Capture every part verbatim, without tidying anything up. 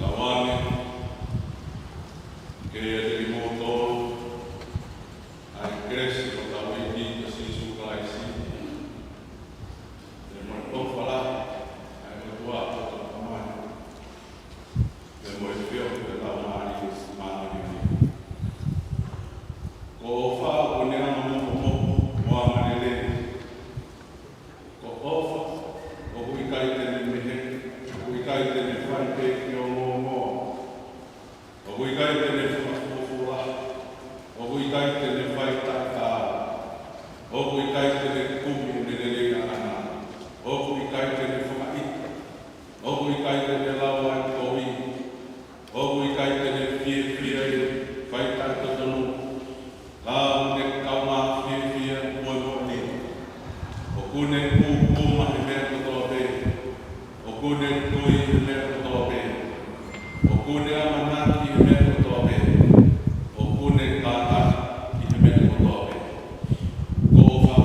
Tauange ke ʻiate kimoutolu ʻa e kelesi ʻa hotau ʻEiki ko Sīsū Kalaisi, pea mo e ʻofa lahi ʻa e ʻOtua ko hotau Tamai, pea mo e feohi ʻa e Laumālie Māʻoniʻoni. Ko e ʻofa ʻoku ne anga mokomoko mo angalelei. Ko e ʻofa ʻoku ʻikai te ne meheke, ʻoku ʻikai te ne fai pē ke ongoongoa. ʻOku ʻikai te ne fakafufula, ʻoku ʻikai te ne fai taʻetaau, ʻoku ʻikai te ne kumi ʻene lelei ʻaʻana, ʻoku ʻikai te ne fakaʻita, ʻoku ʻikai te ne lau ʻa e kovi, ʻoku ʻikai te ne fiefia ʻi he fai taʻetotonu, ka ʻoku ne kaungā fiefia mo e moʻoni. ʻOku ne pūpū maʻa e meʻa kotoa pē. ʻOku ne tui ʻi he meʻa kotoa pē. ʻOku ne ʻamanaki ʻi he meʻa kotoa pē. ʻOku ne kātaki ʻi he meʻa kotoa pē. Ko e ʻofa,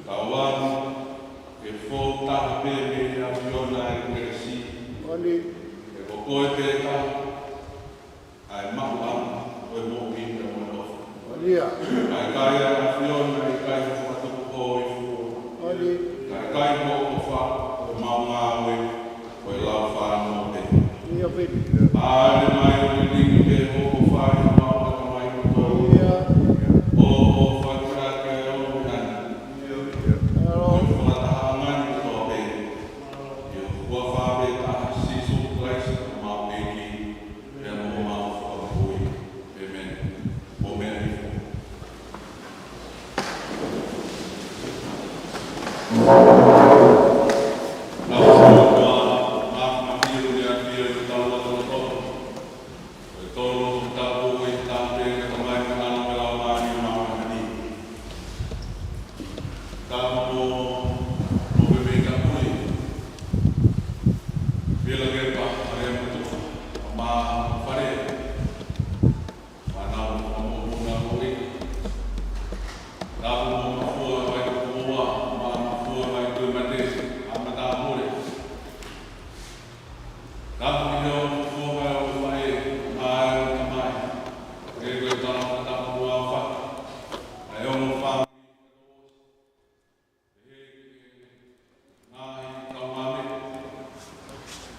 Tauange ke fou taha pē mei he ʻAfiona ʻa e kelesi. Moʻoni. He ko koe pē taha ʻa e maʻuʻanga ʻo e moʻui mo e ʻofa. Moʻoni ia. Kae ʻikai ʻa e ʻAfiona, ʻikai ha fakatupu hōifua. Moʻoni. Kae ʻikai hoʻo ʻofa, ko homau ngāue ko e lau fānau pē. Ia pē. Mālō mai ʻo lilingi pē hoʻo ʻofa ʻi homau ʻatamai kotoa. Ia. ʻO, ʻo fakatuʻaki ʻa e ʻOtua. Ia. ʻO fakataha ngani kotoa pē ʻi ho huafa pē taha, Sīsū Kalaisi ko homau ʻEiki, pea mo homau Fakamoʻui. ʻĒmeni. Mou meʻa hifo. Lau Fakamoʻui, māfimafi ʻoku ne ʻafio ʻi hotau lotolotonga. Ko e tolu ʻoku tau ʻi he taha pē, ko e Tamai, ko e ʻAlo, ko e Laumālie Māʻoniʻoni. Tapu mo, mo e meʻa ka pui. Pela ke pa, pale mo tu, ma, pale. Fānau mo, mo, mo, na, mo, i. Tapu mo mafua vai kuo, ma, mafua vai kuo mate, a mata mole. Tapu ki he ongo fofonga ʻo e faʻē, ʻa e ongo tamai. Ke ko e tala tapu ʻa e faka, ʻa e ongo fāmili. Ngaahi kaungāmeʻa,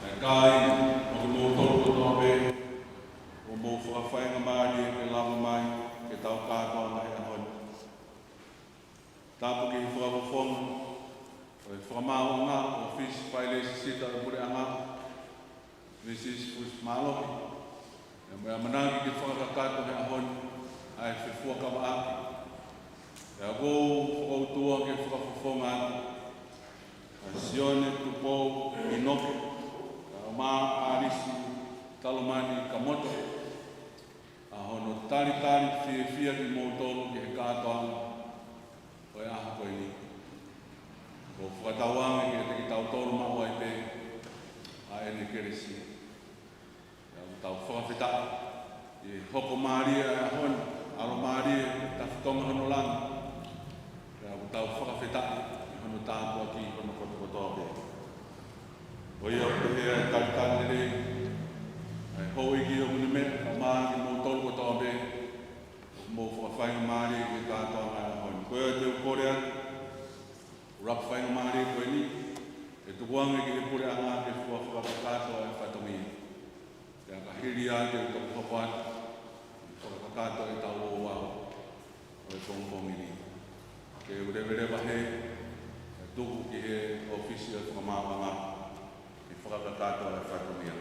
ʻa e kāinga, mo kimoutolu kotoa pē ʻoku mou fakafaingamālie ke lava mai ki heʻetau kātoanga he ʻaho ni. Tapu ki he fakafofonga ʻo e fakamaauʻanga, ʻo e ʻōfisi failēsisita ʻo e puleʻanga, Mrs Fusi Mālohi, ʻa e meʻa ʻamanaki ke fakakakato he ʻaho ni ʻa e fefuakavaʻaki. Pea ʻoku ou fakautua ke fakafofonga atu ʻa Sione Tupou ʻInoke, ʻa Oma ʻAlisi Talomani Kamoto, ʻa hono talitali fiefia kimoutolu ki he kātoanga ʻo e ʻaho ko eni. ʻOku fakatauange kiate kitautolu maʻu ai pē ʻa ʻene kelesi. Pea ʻoku tau fakafetaʻi ʻi he hoko mālie ʻa e ʻaho ni, ʻalomālie, tafitonga hono langa. Pea ʻoku tau fakafetaʻi ʻi hono tāpuakiʻi hono kotokotoa pē. Ko ia ʻoku pehē ʻa e talitali lelei ʻa e houʻeiki ʻo e meʻa, mā kimoutolu kotoa pē ʻoku mou fakafaingamālie ki he kātoanga ʻo e ʻaho ni. Ko ia te u kole atu ʻa e ʻuluaki faingamālie ko eni, ke tukuange ki he puleʻanga ke fua fakakakato ʻa e fatongia. Pea ka hili ia te u toki hoko atu ʻi he fakakakato ʻetau ouau ʻo e pongipongi ni. Ke u leveleva hē, kae tuku ki he ʻōfisi ʻo e fakamaauʻanga ke fakakakato ʻa e fatongia.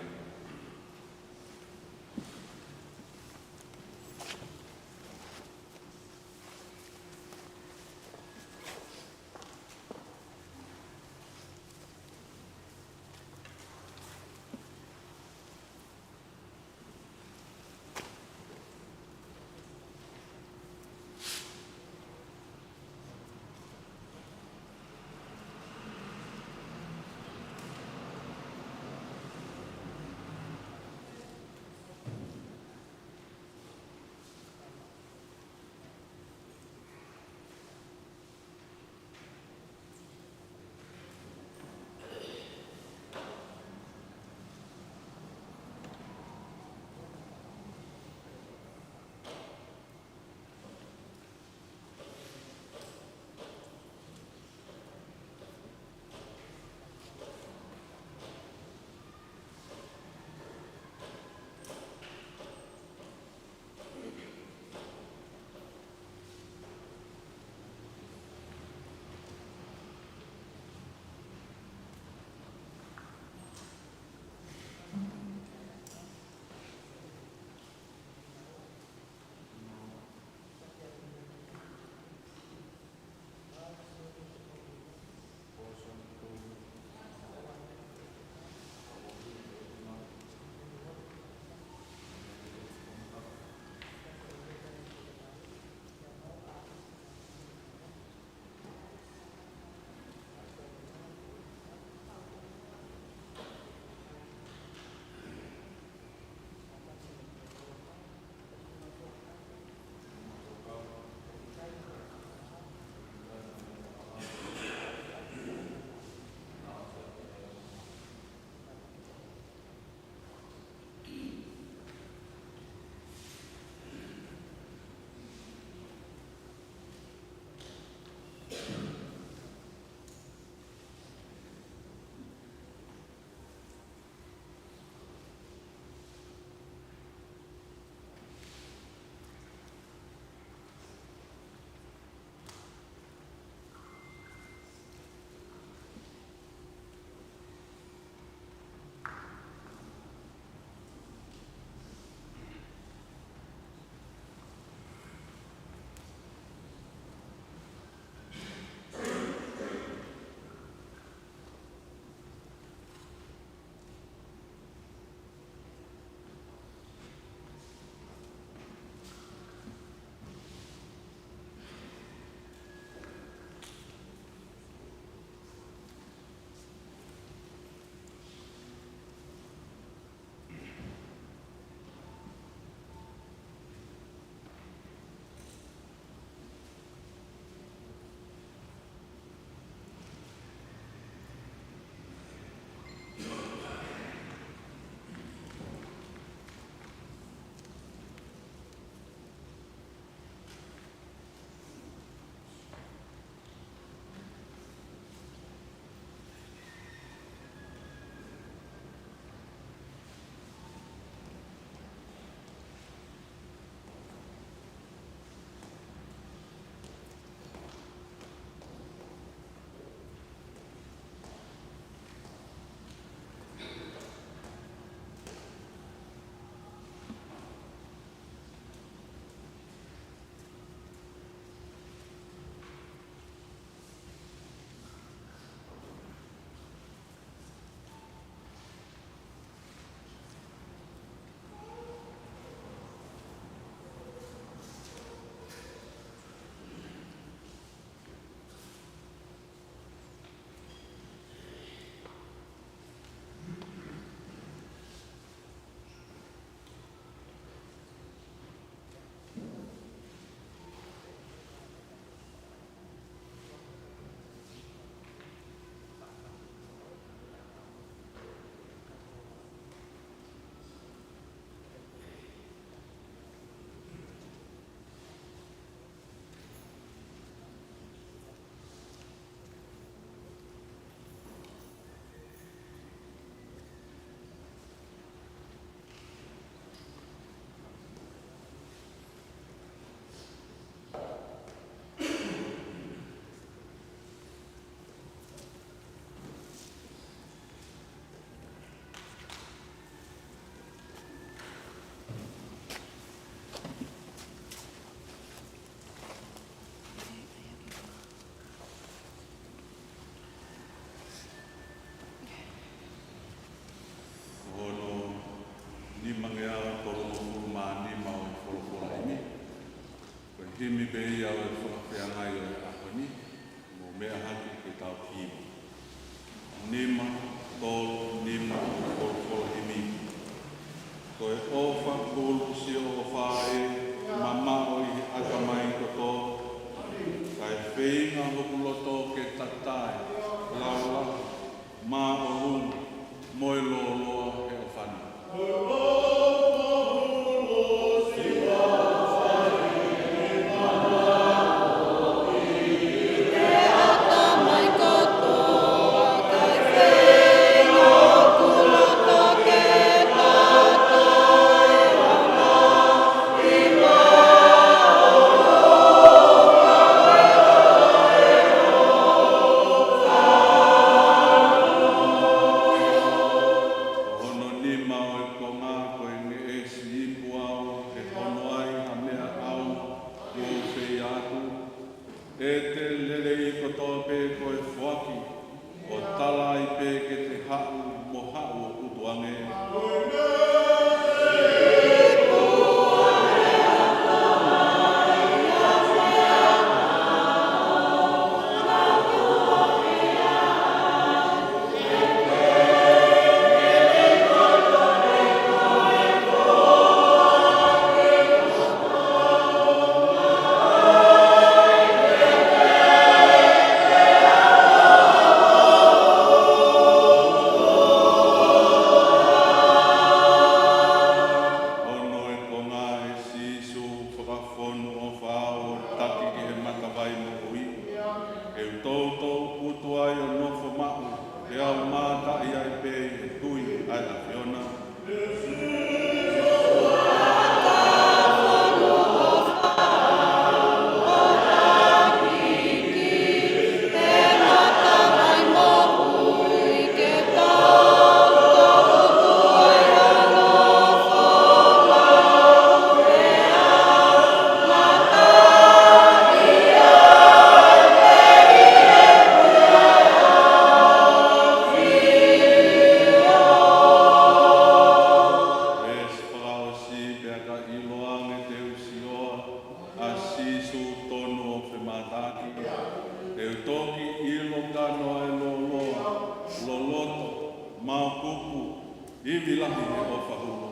feinga hoku loto ke tatae, laulala, māʻolunga, mo e lōloa he ʻofa ni. Ko hono nima ʻo e konga ko e ngeʻesi ipu au, he hono ai ha meʻa ʻaonga kuo u fai atu, ʻe te lelei kotoa pē ko e foaki, ʻo tala ai pē ke te haʻu mo haʻu ʻo utu ange. Hono e konga ʻe Sīsū, fakafonu ʻofa ʻo taki ki he matavai moʻui. Ke u toutou utu ai ʻo nofo maʻu, ke u mātaʻi ai pē ʻi he tui ʻa e ʻAfiona. Veesi fakaʻosi: Pea ka ʻiloange te u sio ʻa Sīsū tonu ʻo femātaaki, te u toki ʻilo kanoa e lōloa, loloto, maokupu, ivi lahi he ʻofa hulu.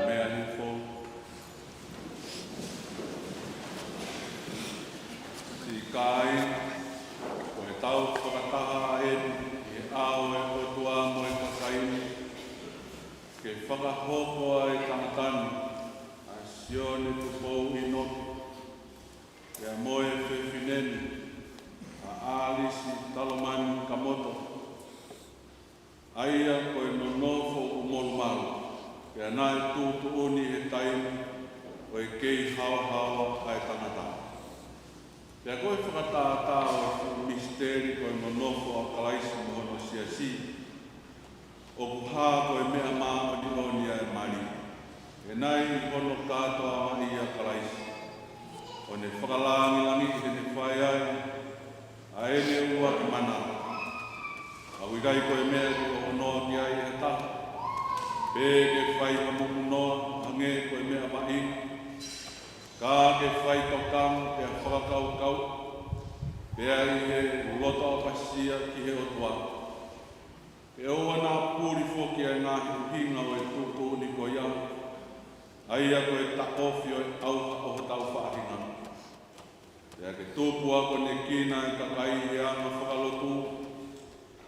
Meʻa hifo. Siʻi kāinga, ko e tau fakataha eni ʻi he ʻao ʻo e ʻOtua mo e kakai ni, ke fakahoko ʻa e tangata ni, ʻa Sione Tupou ʻInoke, pea mo e fefine ni, ʻa ʻAlisi Talomani Kamoto, ʻa ia ko e nonofo ʻoku molumalu, pea naʻe tuʻutuʻuni he taimi ʻo e kei haohaoa ʻa e tangata. Pea ko e fakatātā ʻo e fuʻu misiteli ko e nonofo ʻa Kalaisi mo hono siasi, ʻoku hā ko e meʻa māʻoniʻoni ʻa e mali, he naʻe ʻi hono kātoa mai ʻa Kalaisi, ʻo ne fakalāngilangiʻi heʻene fai ai ʻa ʻene ʻuluaki mana. ʻOku ʻikai ko e meʻa ke ʻohonoa ki ai ʻe ha taha, pe ke fai ha muku noa hangē ko e meʻa vaʻinga, ka ke faitokanga pea fakakaukau, pea ʻi he loto ʻapasia ki he ʻOtua. Pea ʻoua naʻa puli foki ʻa e ngaahi ʻuhinga ʻo e tuʻutuʻuni ko ia, ʻa ia ko e taʻofi ʻo e ʻauha ʻo hotau faʻahinga. Pea ke tupu akonekina ʻa e kakai ʻi he anga fakalotu,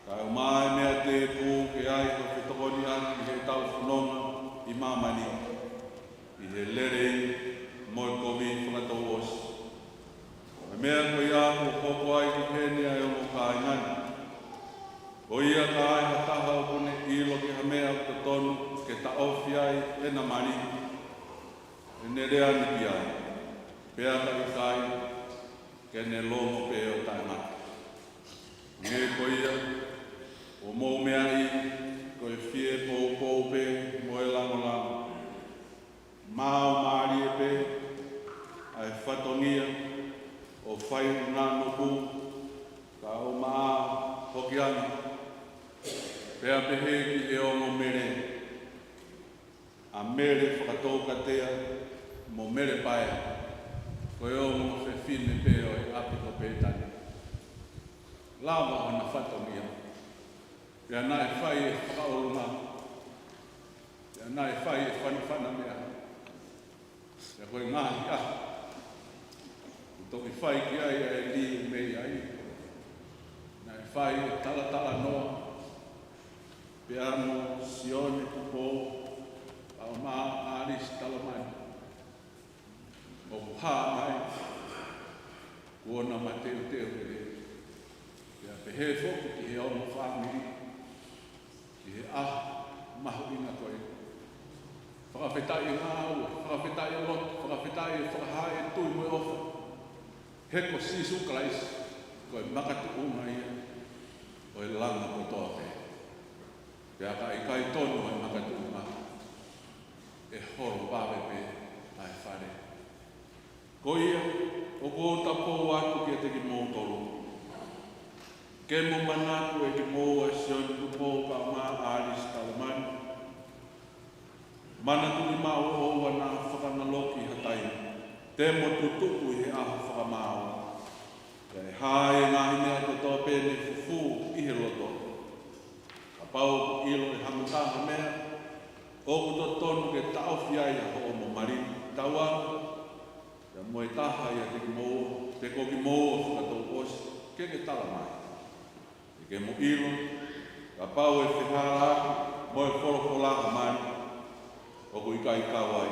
kae ʻumaʻā e meʻa tēpū ke ʻai ha fetokoniʻaki ʻi heʻetau fononga ʻi māmani, ʻi he lelei mo e kovi fakatouʻosi. Ko e meʻa ko ia kuo hoko ai ki heni ʻa e ongo kāinga ni, ko ia ka ai ha taha ʻoku ne ʻilo ki ha meʻa ʻoku totonu ke taʻofi ai ʻena mali, ke ne lea ni ki ai, pea ka ʻikai, ke ne longo pē ʻo taʻengata. Hangē ko ia, ʻoku mou meaʻi, ko e fie poupou pē mo e langolango. Mau mālie pē ʻa e fatongia ʻo fai ʻunanoku ka ʻo maʻa hokiana, pea pehē ki he ongo mele, ʻa Mele Fakatoukatea mo Mele Paea, ko e ongo fefine pē ʻo e ʻapi ko Pētani. Lava hona fatongia, pea naʻe fai e fakaʻolunga, pea naʻe fai e fanafana meʻa, pea ko e ngaahi ʻaho kuo toki fai ki ai ʻa e lī mei ai, naʻe fai e talatalanoa pea mo Sione Tupou pea mo ʻAlisi Talomani. ʻOku hā mai kuo na mateuteu lelei, pea pehē foki ki he ongo fāmili, ki he ʻaho mahuʻinga ko ē. Fakafetaʻi ngāue, fakafetaʻi lotu, fakafetaʻi fakahā e tui mo e ʻofa. He ko Sīsū Kalaisi ko e makatuʻunga ia ʻo e langa kotoa pē. Pea ka ʻikai tonu ʻa e makatuʻunga, ʻe holo vave pē ʻa e fale. Ko ia, ʻoku ou tapou atu kiate kimoutolu, ke mo manatu ʻe kimoua Sione Tupou pea mo ʻAlisi Talomani. Manatuʻi maʻu ʻo ʻoua naʻa fakanaloki ha taimi, te mo tutuku ʻi he ʻaho fakamaau. Pea ʻe hā e ngaahi meʻa kotoa pē ne fufū ʻi he loto. Kapau ʻoku ʻilo ʻe ha mutanga meʻa, ʻoku totonu ke taʻofi ai ʻa hoʻomo mali, tauange, pea mo e taha ʻiate kimoua, pe ko kimoua fakatouʻosi, ke ke tala mai. Ke ke mo ʻilo, kapau ʻe fehālaaki mo e folofola ʻa e mali, ʻoku ʻikai kau ai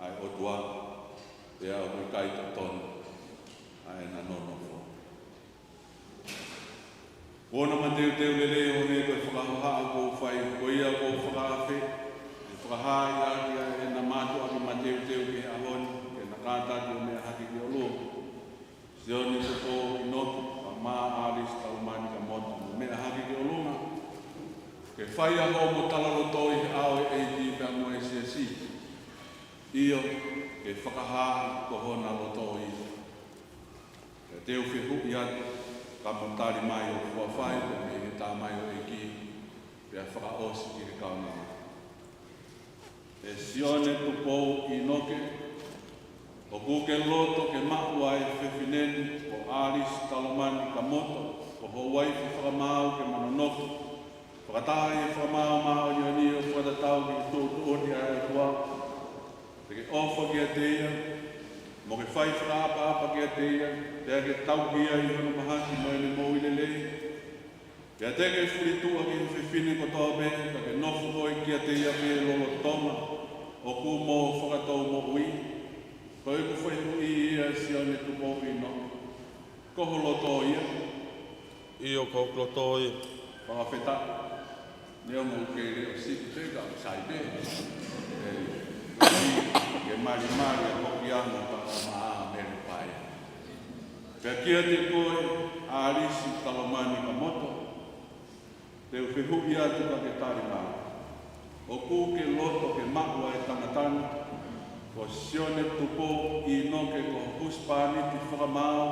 ʻa e ʻOtua, pea ʻoku ʻikai totonu ʻa ʻena nonofo. Kuo na mateuteu lelei ʻo hangē ko e fakahohaʻa kuo u fai, ko ia kuo u fakaafe, ʻe fakahā ʻaki ʻa ʻena mātuʻaki mateuteu ki he ʻaho ni, ke na kātaki ʻo meʻa hake ki ʻolunga. Sione Tupou ʻInoke, pea mo ʻAlisi Talomani Kamoto, mo meʻa hake ki ʻolunga. Ke fai ʻa hoʻomo talaloto ʻi he ʻao ʻo e ʻEiki pea mo e siasi. ʻIo, ke fakahā ko hona loto ia. Pea te u fehuʻi atu, ka mo tali mai ʻoku fai, pea mei he tamaioʻeiki, pea fakaʻosi ki he kaunanga. ʻE Sione Tupou ʻInoke, ʻoku ke loto ke maʻu ʻa e fefine ni ko ʻAlisi Talomani Kamoto ko ho uaifi fakamaau ke mo nonofo fakataha ʻi he fakamaau māʻoniʻoni ʻo fakatatau ki he tuʻutuʻuni ʻa e ʻOtua. Te ke ʻofa kiate ia, mo ke fai fakaʻapaʻapa kiate ia, pea ke tauhi ia ʻi hono mahaki mo ʻene moʻui lelei. Pea te ke fulituʻa ki he fefine kotoa pē, ka ke nofo koe kiate ia pē lolotonga ʻoku mo fakatou moʻui. Ko ʻeku fehuʻi ia Sione Tupou ʻInoke, ko ho loto ia? ʻIo, ko hoku loto ia. Fakafetaʻi. Neongo ʻoku kei leʻo siʻi pē ka ʻoku sai pē. ʻE, ke malimali ʻa hoku ʻi anga pea mo ʻa Mele Paea. Pea kiate koe, ʻAlisi Talomani Kamoto, te u fehuʻi atu ka ke tali mai. ʻOku ke loto ke maʻu ʻa e tangata ni ko Sione Tupou ʻInoke ko ho husepāniti fakamaau,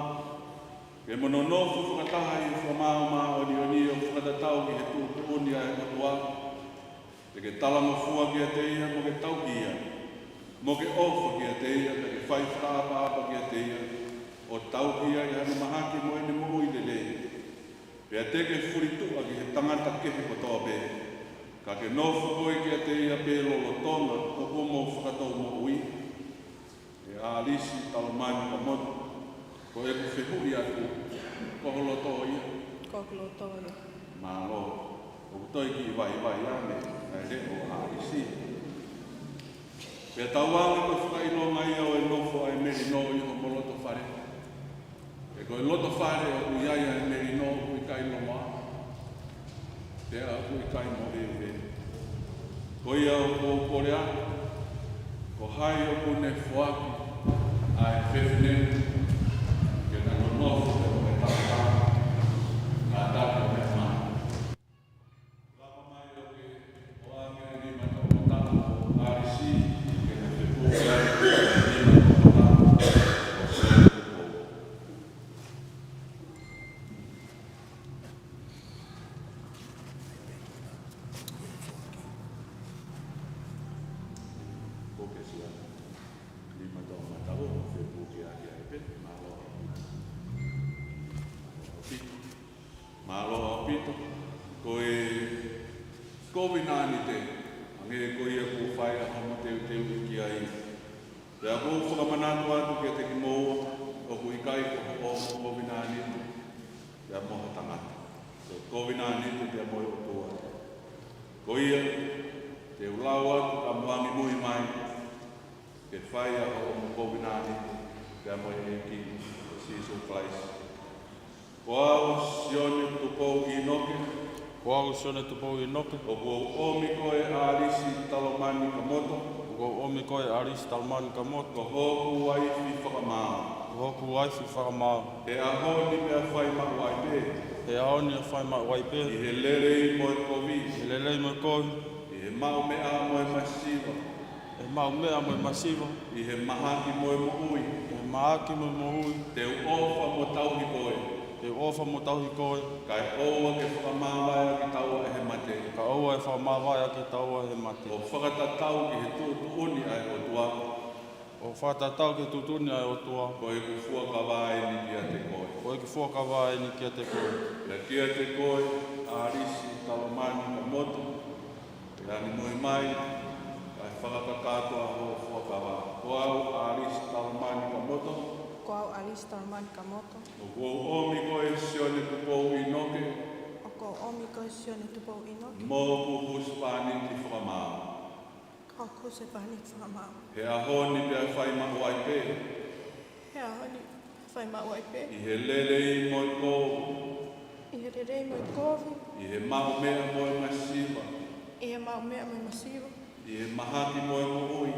ke mo nonofo fakataha ʻi he fakamaau māʻoniʻoni ʻo fakatatau ki he tuʻutuʻuni ʻa e ʻOtua? Te ke talangofua kiate ia mo ke tauhi ia, mo ke ʻofa kiate ia, pea ke fai fakaʻapaʻapa kiate ia, ʻo tauhi ia ʻi hano mahaki mo ʻene moʻui lelei. Pea te ke fulituʻa ki he tangata kehe kotoa pē, ka ke nofo koe kiate ia pē lolotonga ʻoku mo fakatou moʻui. ʻE ʻAlisi Talomani Kamoto, ko ʻeku fehuʻi atu, ko ho loto ia? Ko hoku loto ia. Mālō, ʻoku toe kiʻi vaivai ange ʻa e leʻo ʻo ʻAlisi. Pea tauange ko e fakaʻilonga ia ʻo e nofo ʻa e melino ʻi homo loto fale. He ko e loto fale ʻoku ʻi ai ʻa e melino ʻoku ʻikai longoaʻa, pea ʻoku ʻikai moveuveu. Ko ia ʻoku ou kole atu, ko hai ʻoku ne foaki ʻa e fefine ni ke na nonofo pea mo e tangata ni, kātaki ʻo meʻa mai. Lava mai ʻo ke ʻoange ʻa e nima toʻomataʻu ʻo ʻAlisi ke na fepu Kovinānite, hangē ko ia kuo fai ʻa hoʻomo teuteuʻi ki ai. Pea ʻoku ou fakamanatu atu kiate kimoua, ʻoku ʻikai ko hoʻomo kovinānite pea mo ha tangata, ko e kovinānite pea mo e ʻOtua. Ko ia, te u lau atu ka mo angimui mai, ke fai ʻa hoʻomo kovinānite pea mo e ʻEiki ko Sīsū Kalaisi. Ko au Sione Tupou ʻInoke. Ko au Sione Tupou ʻInoke. ʻOku ou ʻomi koe ʻAlisi Talomani Kamoto. ʻOku ou ʻomi koe ʻAlisi Talomani Kamoto. Ko hoku uaifi fakamaau. Ko hoku uaifi fakamaau. He ʻaho ni pea fai maʻu ai pē. He ʻaho ni pea fai maʻu ai pē. ʻI he lelei mo e kovi. ʻI he lelei mo e kovi. ʻI he maʻu meʻa mo e masiva. ʻI he maʻu meʻa mo e masiva. ʻI he mahaki mo e moʻui. ʻI he mahaki mo e moʻui. Te u ʻofa mo tauhi koe. Te u ʻofa mo tauhi koe. Kae ʻoua ke fakamāvae ʻaki taua ʻe he mate. Kae ʻoua ʻe fakamāvae ʻaki taua ʻe he mate. ʻO fakatatau ki he tuʻutuʻuni ʻa e ʻOtua. ʻO fakatatau ki he tuʻutuʻuni ʻa e ʻOtua. Ko ʻeku fuakava eni kiate koe. Ko ʻeku fuakava eni kiate koe. Pea kiate koe, ʻAlisi Talomani Kamoto, ke angimui mai, kae fakakakato ʻa hoʻo fuakava. Ko au ʻAlisi Talomani Kamoto. Ko au ʻAlisi Talomani Kamoto. ʻOku ou ʻomi koe Sione Tupou ʻInoke. ʻOku ou ʻomi koe Sione Tupou ʻInoke. Mo hoku husepāniti fakamaau. Ko hoku husepāniti fakamaau. He ʻaho ni pea fai maʻu ai pē. He ʻaho ni pea fai maʻu ai pē. ʻI he lelei mo e kovi. ʻI he lelei mo e kovi. ʻI he maʻu meʻa mo e masiva. ʻI he maʻu meʻa mo e masiva. ʻI he mahaki mo e moʻui.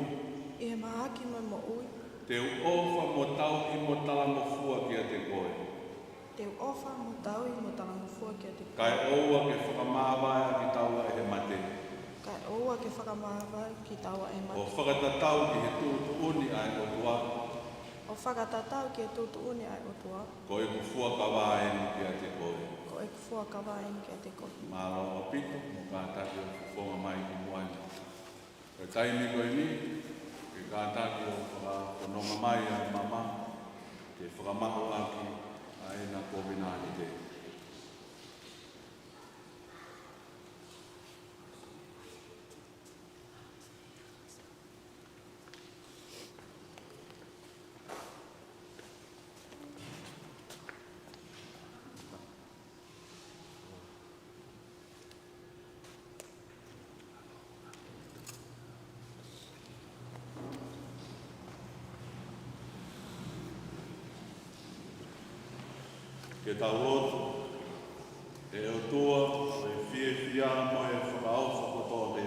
ʻI he mahaki mo e moʻui. Te u ʻofa mo tauhi mo talangofua kiate koe. Te u ʻofa mo tauhi mo talangofua kiate koe. Kae ʻoua ke fakamāvae ʻaki taua ʻe he mate. Kae ʻoua ke fakamāvae ʻaki taua ʻe he mate. ʻO fakatatau ki he tuʻutuʻuni ʻa e ʻOtua. ʻO fakatatau ki he tuʻutuʻuni ʻa e ʻOtua. Ko ʻeku fuakava eni kiate koe. Ko ʻeku fuakava eni kiate koe. Mālō ʻaupito, mo kātaki ʻo fofonga mai ki muʻa. Ko e taimi ko eni, ke kātaki ʻo fakafononga mai ʻa e mama, ke fakamaʻu ʻaki ʻa ʻena kovinānite. Ke tau lotu. ʻE ʻOtua, ʻo e fiefia mo e fakaʻofa kotoa pē.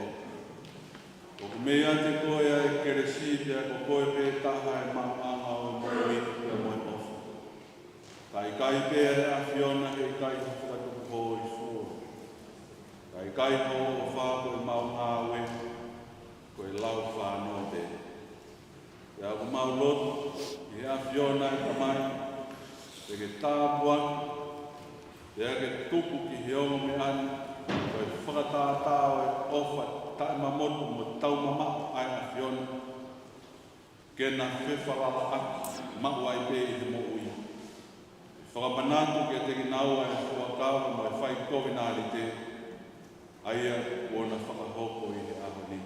ʻOku meiate koe ʻa e kelesi pea ko koe pē taha ʻa e maʻuʻanga ʻo e moʻui pea mo e ʻofa. Ka ʻikai pē ʻa e ʻAfiona he ʻikai ha fakatupu hōifua. Ka ʻikai hoʻo ʻofa ko ʻemau ngāue, ko e lau fānau pē. Pea ʻoku mau lotu ki he ʻAfiona ʻe Tamai, ke ke tāpuaki, pea ke tuku ki he ongo meʻa ni, ko e fakatātā ʻo e ʻofa taʻemamotu mo taumamaʻo ʻa e ʻAfiona. Ke na fefalalaʻaki maʻu ai pē ʻi he moʻui. Fakamanatu kiate kinaua ʻa e fuakava mo e fai kovinānite, ʻa ia kuo na fakahoko ʻi he ʻaho ni.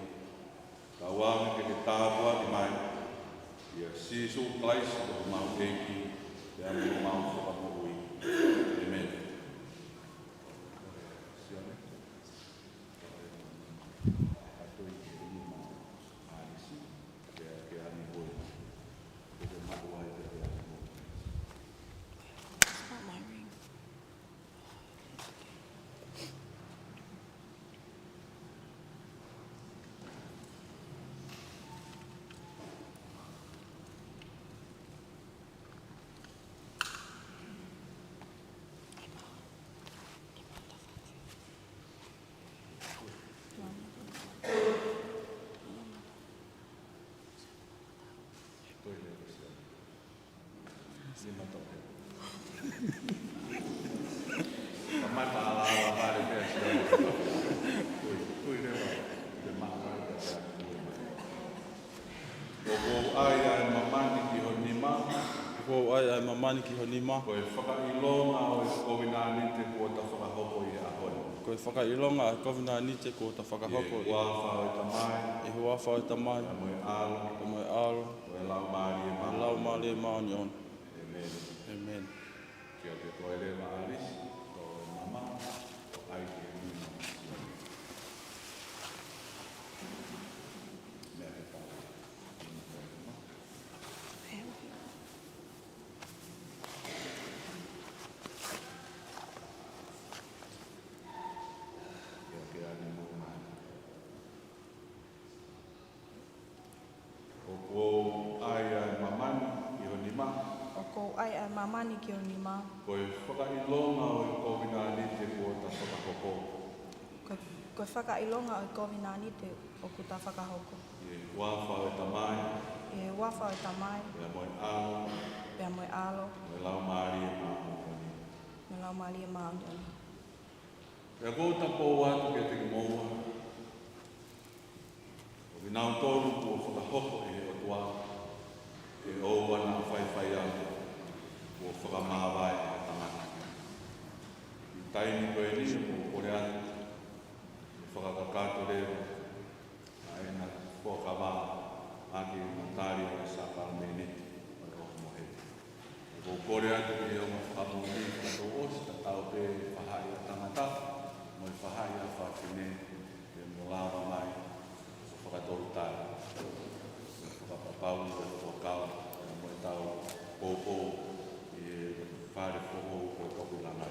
Tauange ke ke tāpuaki mai, ʻia Sīsū Kalaisi ko homau ʻEiki, pea mo homau Fakamoʻui. ʻĒmeni. Kamata ala ala vale pea sia. Kui, kui leva, te maʻu ai pea sia. ʻOku ou ʻai ʻa e mamani ki ho nima. ʻOku ou ʻai ʻa e mamani māmani ki ho nima. Ko e fakaʻilonga ʻo e kovinānite kuo ta fakahoko ʻi he ʻaho ni. Ko e fakaʻilonga ʻo e kovinānite kuo ta fakahoko ʻi he huafa ʻo e Tamai. ʻI he huafa ʻo e Tamai. Pea mo e ʻAlo. Pea mo e ʻAlo. Mo e Laumālie Māʻoniʻoni. Laumālie Māʻoniʻoni. ʻĒmeni. ʻĒmeni. Kiate koe leva ʻAlisi, ko e mama, ʻai ke nima. Meʻa ke pau. Ia ke ani mo mai. ʻOku ou ʻai ʻa e māmani ki ho nima. ʻOku ou ʻai ʻa e māmani ki ho nima. Ko e fakaʻilonga ʻo e kovinānite kuo ta fakahoko. Ko, ko e fakaʻilonga ʻo e kovinānite ʻoku ta fakahoko. ʻI he huafa ʻo e Tamai. ʻI he huafa ʻo e Tamai. Pea mo e ʻAlo. Pea mo e ʻAlo. Mo e Laumālie Māʻoniʻoni. Mo e Laumālie Māʻoniʻoni. Pea ʻoku ou tapou atu kiate kimoua, ʻo kinautolu kuo fakahoko ʻe he ʻOtua, ke ʻoua naʻa faifaiange, kuo fakamāvae ʻe ha tangata. ʻI he taimi ko eni ʻoku ou kole atu, ke fakakakato leva ʻa ʻena fuakava ʻaki ʻa e tali ʻo e sākalamēniti ʻo e ʻOhomohe. ʻOku ou kole atu ki he ongo fakamoʻui, fakatouʻosi tatau pē fahaʻi ʻa tangata mo e fahaʻi ʻa fafine, ke mo lava mai ʻo fakatolutali, ʻo fakapapauʻi ʻa e fuakava, mo ʻetau poupou ʻi he fale foʻou ko Tokilanga.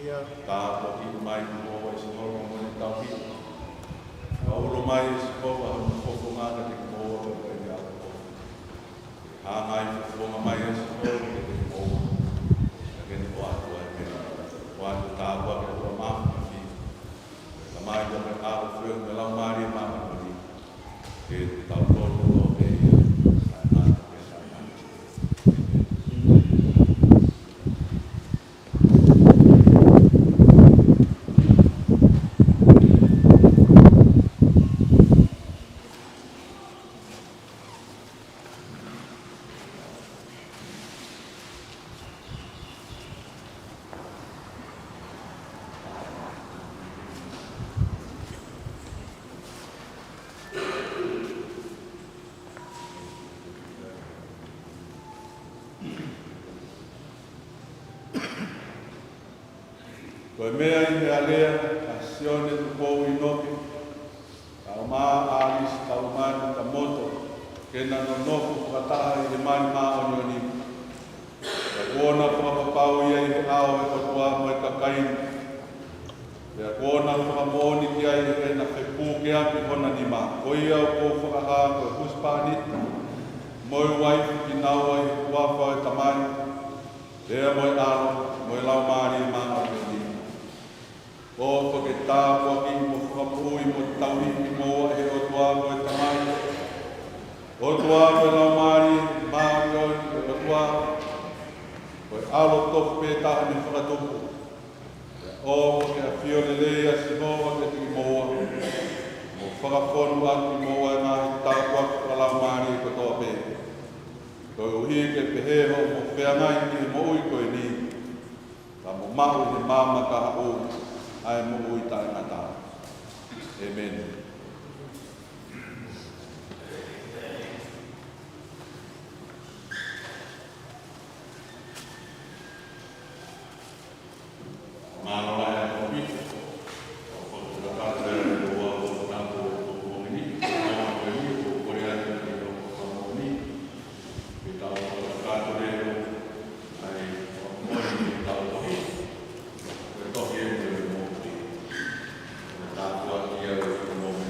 Ia. Tāpuakiʻi mai kimoua ʻe Sihova mo e tauhi. Kae ʻoua mai ʻe Sihova hono fofonga kiate kimoua ʻo pehē ʻe au. Hanga ʻe he fofonga mai ʻa Sihova kiate kimoua, ʻa ia ke ne ʻoatu ai pē. ʻOatu e tāpuaki ʻa e ʻOtua Māfimafi, ʻa e Tamai, ʻa e ʻAlo, ʻa e Laumālie Māʻoniʻoni, ke tau lotoloto pē ia, ʻa e ʻaho pē taʻengata. ʻĒmeni. Ko e meʻa ʻi he alea ʻa Sione Tupou ʻInoke, kae ʻumaʻā ʻa ʻAlisi Taumai Tamoto, ke na nonofo fakataha ʻi he mali māʻoniʻoni. Pea kuo na fakapapauʻi ʻi he ʻao ʻo e ʻOtua mo e kakai ni. Pea kuo na fakamoʻoni ki ai heʻena fepukeaki hona nima. Ko ia ʻoku ou fakahā ko e husepāniti mo e uaifi kinaua ʻi he huafa ʻo e Tamai, pea mo e ʻAlo, mo e Laumālie Māʻoniʻoni. ʻOfa ke tāpuakiʻi mo fakamoʻui mo tauhi kimoua ʻe he ʻOtua ko e Tamai, ʻOtua ko e Laumālie Māʻoniʻoni, ʻOtua ko e ʻAlo tofu pē taha ne fakatupu. Pea ʻofa ke ʻafio lelei ʻa Sihova kiate kimoua, mo fakafonu ʻaki kimoua ʻa e ngaahi tāpuaki fakalaumālie kotoa pē. Koeʻuhi ke pehē hoʻomou feangai ki he moʻui ko eni, ka mou maʻu ʻi he maama kahaʻu ʻa e moʻui taʻengata. ʻĒmeni. Mālō lahi ʻaupito. ʻOku ou fakatapu atu ʻa e ʻOtua ʻoku tau ʻoku moʻoni, ʻoku moʻoni, ʻoku kole atu ki he ʻOtua moʻoni. Ke tau fakatapu atu ʻa e ʻOtua moʻoni, ke tau tohi. Ko e tohi eni ʻo e moʻui. Ko e tāpuaki ia ʻo e moʻui.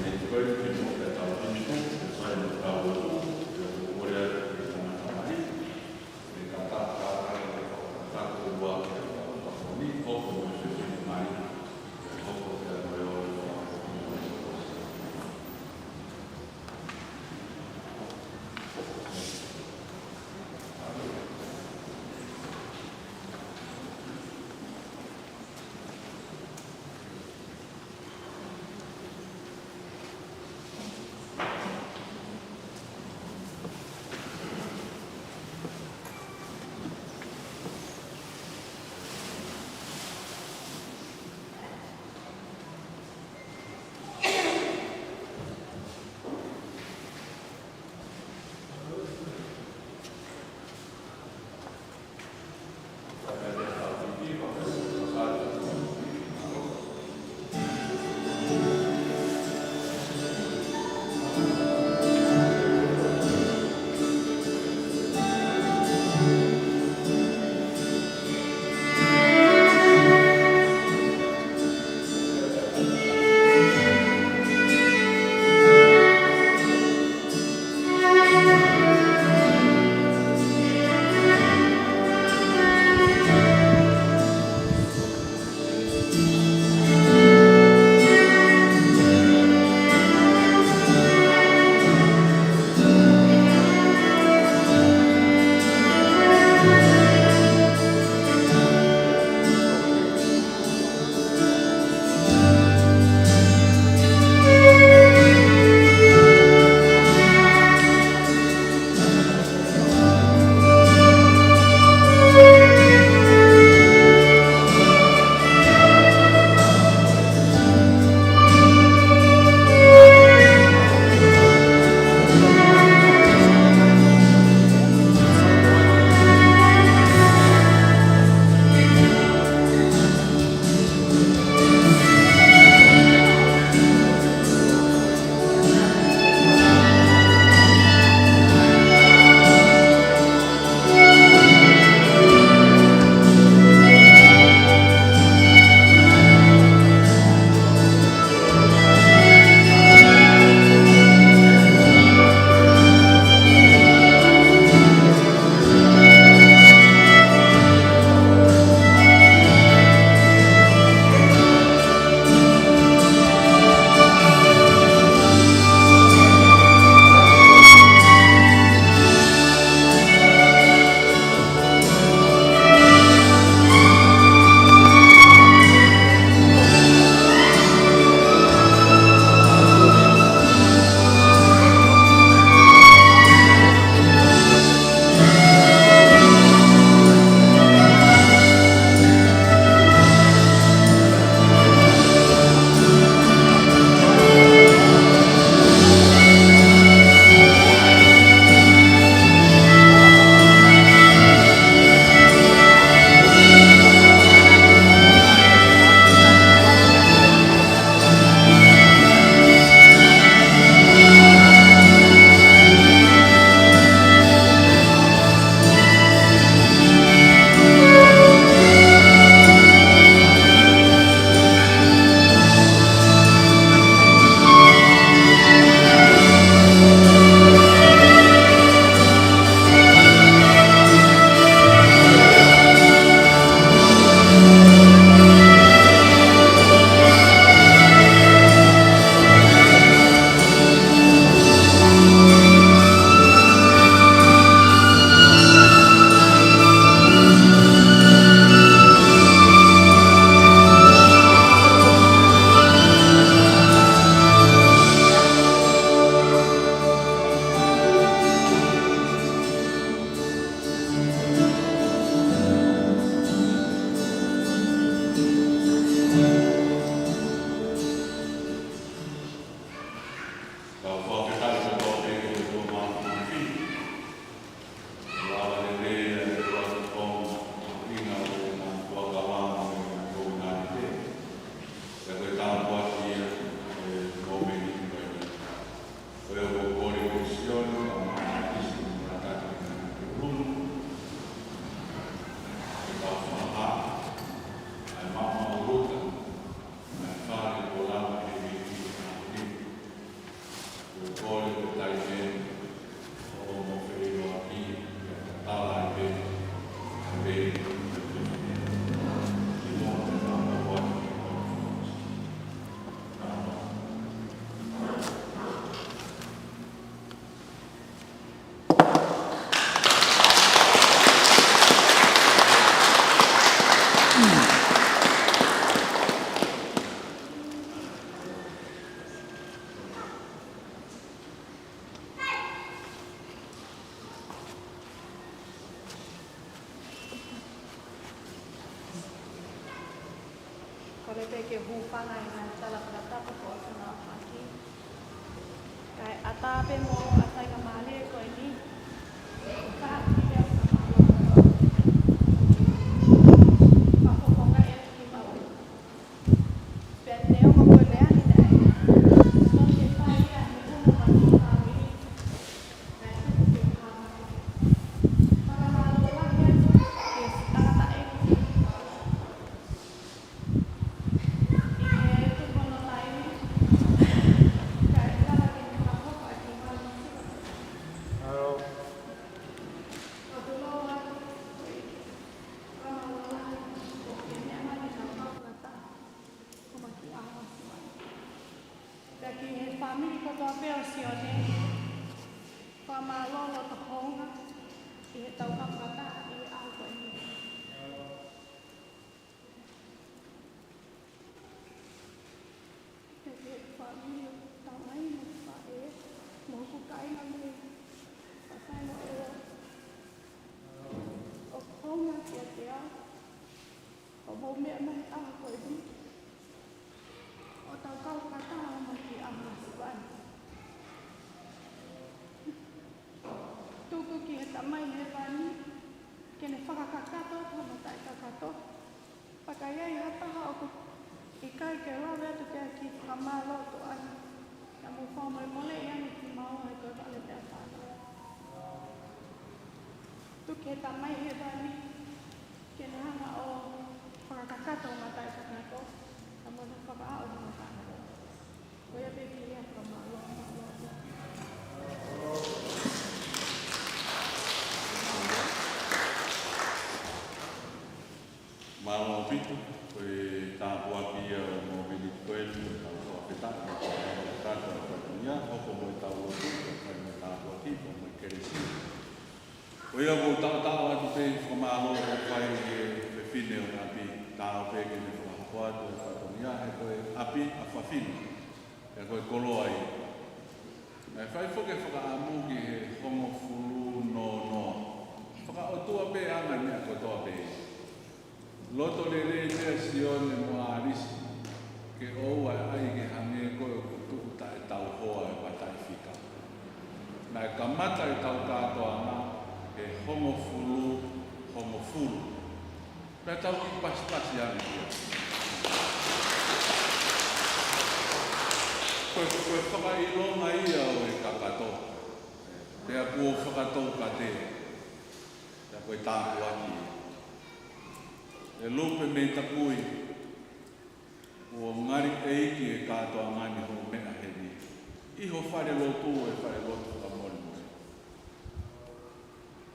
Kole pē ke u hūfanga ʻi he ngaahi tala fakatapu kuo ʻosi hono aofaki. Kae ʻatā pē mo e faingamālie ko eni, ʻoku ou kole ke u fakamālō. Fakafofonga ʻa kimaua. Pea neongo ko e lea ni naʻe, ʻoku ke fai ia he ʻuna mai ki he fāmili. Naʻe tuku ke u hanga. Fakamālō lahi atu ki he tangataʻeiki. Pea ki he fāmili kotoa pē ʻo Sione, fakamālō loto hounga ʻi heʻetau fakataha ʻi he ʻaho ko eni. Pea ki he fāmili ʻo e tamai mo e faʻē, mo hoku kāinga mei Fafine ʻo ʻEua. ʻOku hounga kiate au hoʻomou meʻa mai he ʻaho ko eni, ʻo tau kau fakataha mai ki he ʻaho masiva ni. Tuku ki he Tamai Hēvani ke ne fakakakato atu hono taʻekakato. Pea ka ʻi ai ha taha ʻoku ʻikai ke lave atu ki ai, ke fakamālō atu ai, ka mou fakamolemoleʻi ange kimaua he ko e vale pē ʻa e Fānau. Tuku ki he Tamai Hēvani ke ne hanga ʻo fakakakato hono taʻekakato, ka mo ne fakaaʻu hono taʻekakato. Ko ia pē ki he fakamālō, mālō. Mālō ʻaupito, ko e tāpuaki ia ʻo e miniti ko eni, ko ʻetau fakafetaʻi, ko e tāpuaki ia, hoko mo ʻetau lotu, ko e tāpuaki, ko e kelesi. Ko ia ʻoku ou taʻotaʻo atu pē fakamālō ʻoku fai ki he fefine ʻo e ʻapi, taau pē ke ne fakahoko atu e fatongia, he ko e ʻapi ʻa fafine, pea ko e koloa ia. Naʻe fai foki e fakaʻamu ki he hongofulu noa noa. Fakaʻotua pē ʻa e ngaahi meʻa kotoa pē. Loto lelei pē ʻa Sione mo ʻAlisi, ke ʻoua ʻe ʻai ke hangē ko ē ʻoku tuʻu taʻetauhoa e mataʻifika. Naʻe kamata ʻetau kātoanga he hongofulu, hongofulu. Pea tau kiʻi pasipasi ange ia. Ko e, ko e fakaʻilonga ia ʻo e kakato. Pea kuo fakatoukatea. Pea ko e tāpuaki. ʻE Lupe mei Takui, kuo ngali ʻeiki e kātoanga ni hoʻo meʻa heni. ʻI ho falelotu, e falelotu fakamolemole.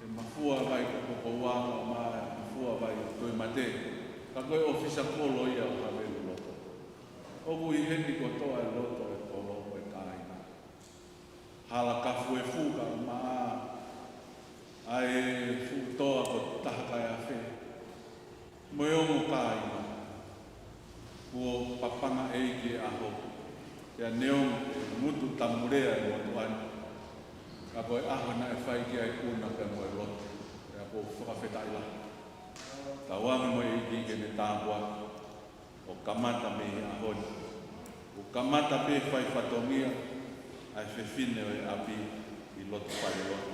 ʻE mafua vai ko Kokoua, kae ʻumaʻā e mafua vai Toe Mate. Ka ko e ʻōfisa kolo ia ʻo Havelu Loto. ʻOku ʻi heni kotoa e loto e kolo mo e kāinga. Hala Kafuefu kae ʻumaʻā ʻa e fuʻu toa ko Taha Kaeafe. Mo e ongo kāinga, kuo papanga ʻeiki e ʻaho, pea neongo e ngutu tamulea e motuʻa ni, ka ko e ʻaho naʻe fai ki ai e ʻuna pea mo e lotu, pea ʻoku ou fakafetaʻi lahi. Tauange mo e ʻEiki ke ne tāpuaki, ʻo kamata mei he ʻaho ni, ʻo kamata pē fai fatongia ʻa e fefine ʻo e ʻapi ʻi loto falelotu.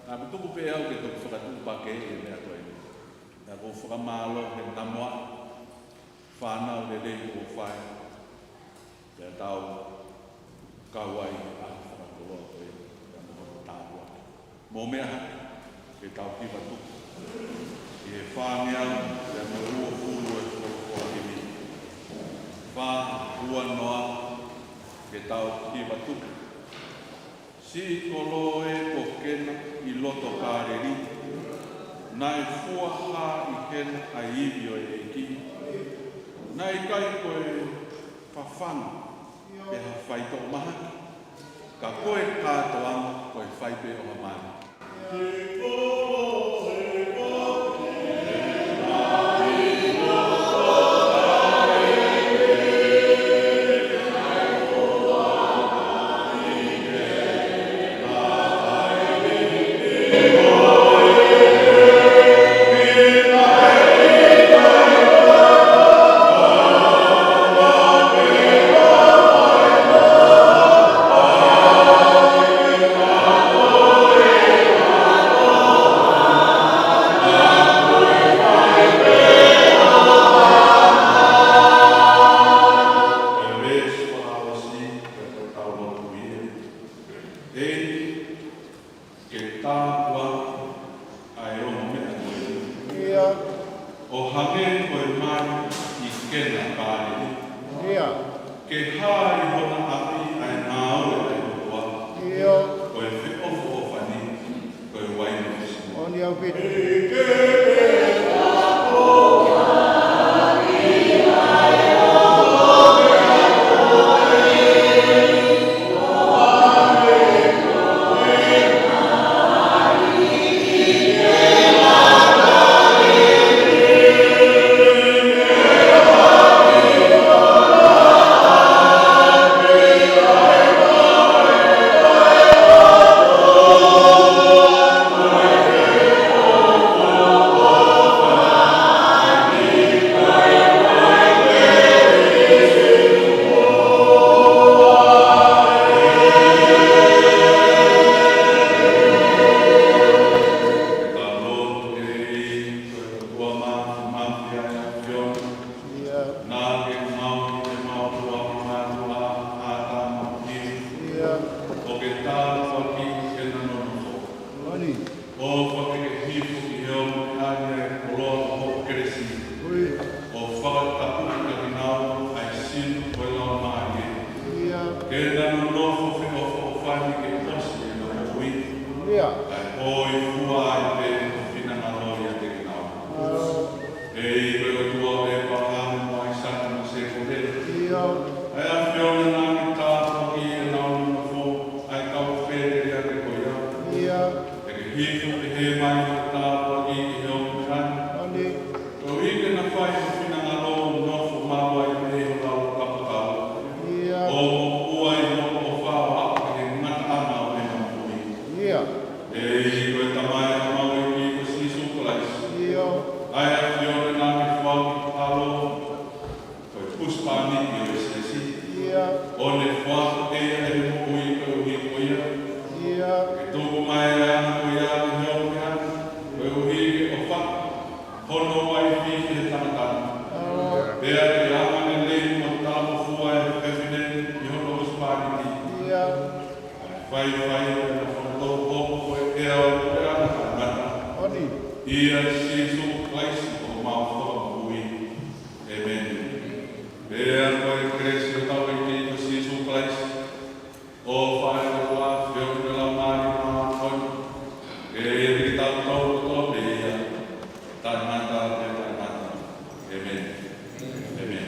Naʻa ku tuku pē au ke toki fakatuʻupakē e meʻa ko eni. Naʻa ku fakamālō he namoa fānau lelei kuo fai, pea tau kau ai ʻa e fakakoloa ko ē, pea mo hono tāpuaki. Mou meʻa hake, ke tau hiva tuku. ʻI he fāngeau, pea mo e uofulu e folofola himi. Fā, ua noa, ke tau hiva tuku. Siʻi kolo ē ko Kena ʻi loto Kāleli, naʻe fua hā ʻi Kena ʻa e ivi ʻo e ʻEiki. Naʻe ʻikai ko e fafanga pe ha faitoʻo mahaki, ka ko e kātoanga ko e fai pē ʻo ha mali. ko e mai ʻi Kena Kāleli. ʻIo. Ke hā ʻi hona ʻapi ʻa e ngāue ʻa e ʻOtua. ʻIo. Ko e feʻofoʻofani, ko e uaine fisi. Moʻoni ʻaupito. ʻIo. Naʻa ke ngaohi ʻemau tuʻa ki mātuʻa ʻa e tamaiki. ʻIo. ʻO ke tāpuakiʻi ʻena nonofo. Moʻoni. ʻOfa ke ke hifo ki he ʻomi ʻa e koloa ʻo hoʻo kelesi. ʻIo. ʻO fakatapuʻi kiate kinaua ʻa e sino ʻo e Laumālie. ʻIo. Ke na nonofo feʻofoʻofani ke ʻosi ʻena moʻui. ʻIo. Kae hōifua ai pē ho finangalo ʻiate kinaua. ʻIo. ʻEiki ko e ʻOtua ʻo ʻĒpalahame mo ʻAisake mo Sēkope. ʻIo. ʻA e ʻAfiona, naʻa ke tāpuakiʻi ʻenau nonofo ʻa e kau fēteliake ko ia. ʻIo. Ke ke hifo pehē mai ho tāpuaki ki he ʻomi ʻa e. Moʻoni. Koeʻuhi ke na fai ho finangalo ʻo nofo malu ai pē ʻi ho lalo kapakau. ʻIo. ʻO moʻua ʻi hoʻo ʻofa ʻo aʻu ki he ngataʻanga ʻo ʻena moʻui. ʻIo. ʻEiki ko e Tamai ʻo homau ʻEiki ko Sīsū Kalaisi. ʻIo. ʻA e ʻAfiona, naʻa ke foaki ho ʻAlo ko e husepāniti ʻo e siasi. ʻIo. ʻO ne foaki ʻe ia ʻene moʻui koeʻuhi ko ia. ʻIo. Ke tuku mai ʻa e anga ko ia ki he ʻomi ʻa e, koeʻuhi ke ʻofa hono uaifi ki he tangata. ʻIo. Pea ke anga lelei mo talangofua ʻa e fefine ʻi hono husepāniti. ʻIo. Faifai pea mo hono toutou hoko ko e ʻea ʻo e puleʻanga taʻengata. Moʻoni. ʻIa Sīsū Kalaisi ko homau Fakamoʻui. ʻĒmeni. Pea ko e kelesi ʻa hotau ʻEiki ko Sīsū Kalaisi, ʻofa ʻa e ʻOtua, feohi ʻa e Laumālie Māʻoniʻoni, ke ʻiate kitautolu kotoa pē ia, taʻengata pea taʻengata. ʻĒmeni. ʻĒmeni.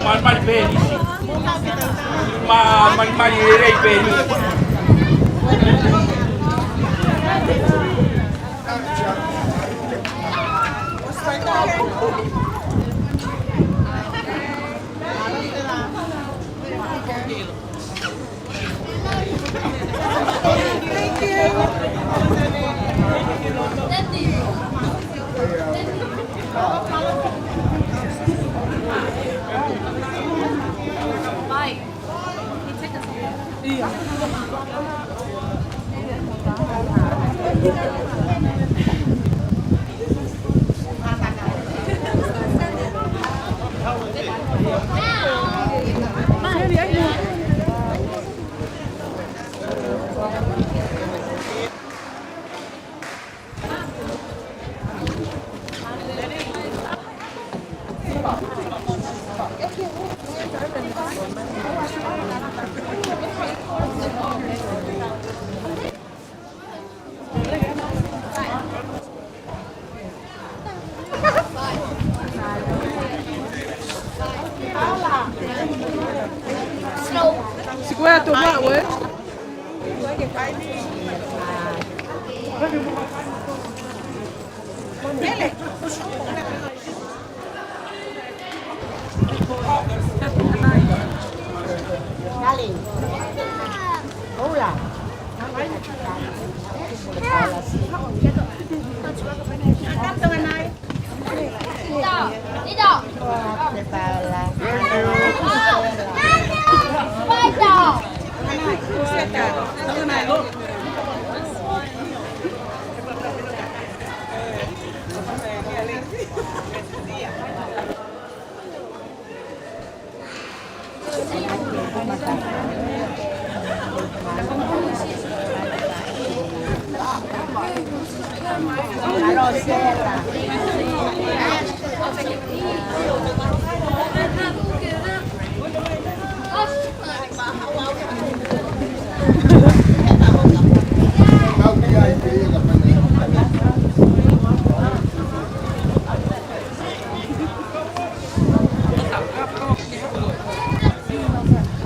Malimali pē ʻeni. Ma-, malimali lelei pē ʻeni. Sikuea tu maʻu, ē?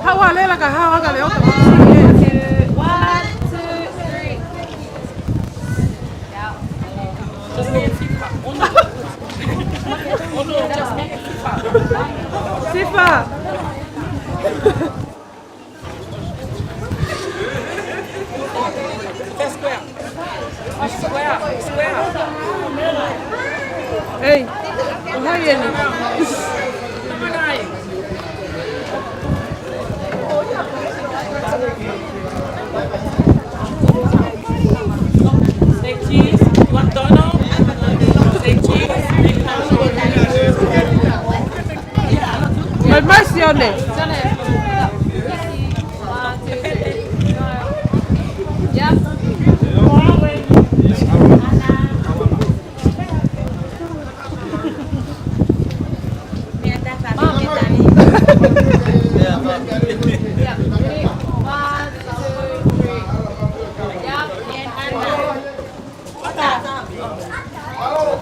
Haʻu ā Lela ka haʻu ā ka Leota. One, two, three. Sifa. Ei, ʻoku ʻi ai ʻeni. Say cheese. You want Donald? Say cheese. Mai, mai, Sione.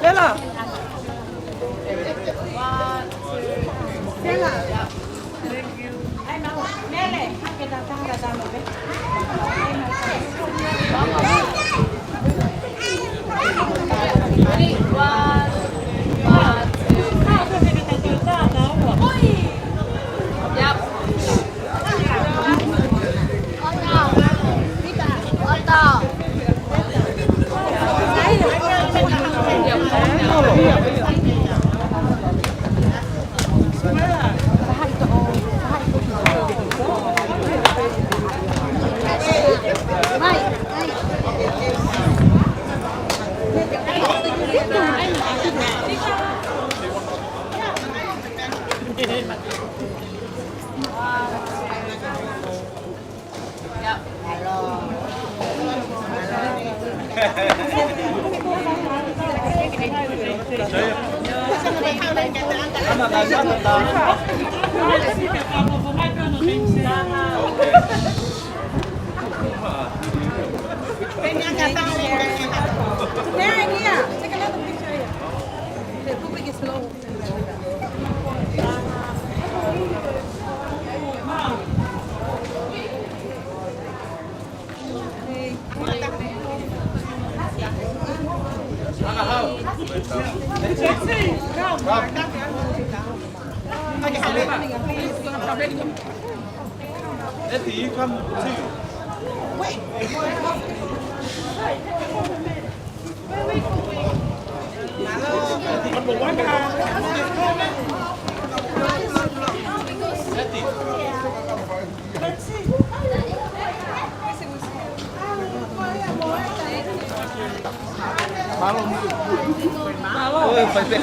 Lela. Eddie, you come too. Wait. Number one. Eddie. Mālō. Mālō. Oi, fai pē.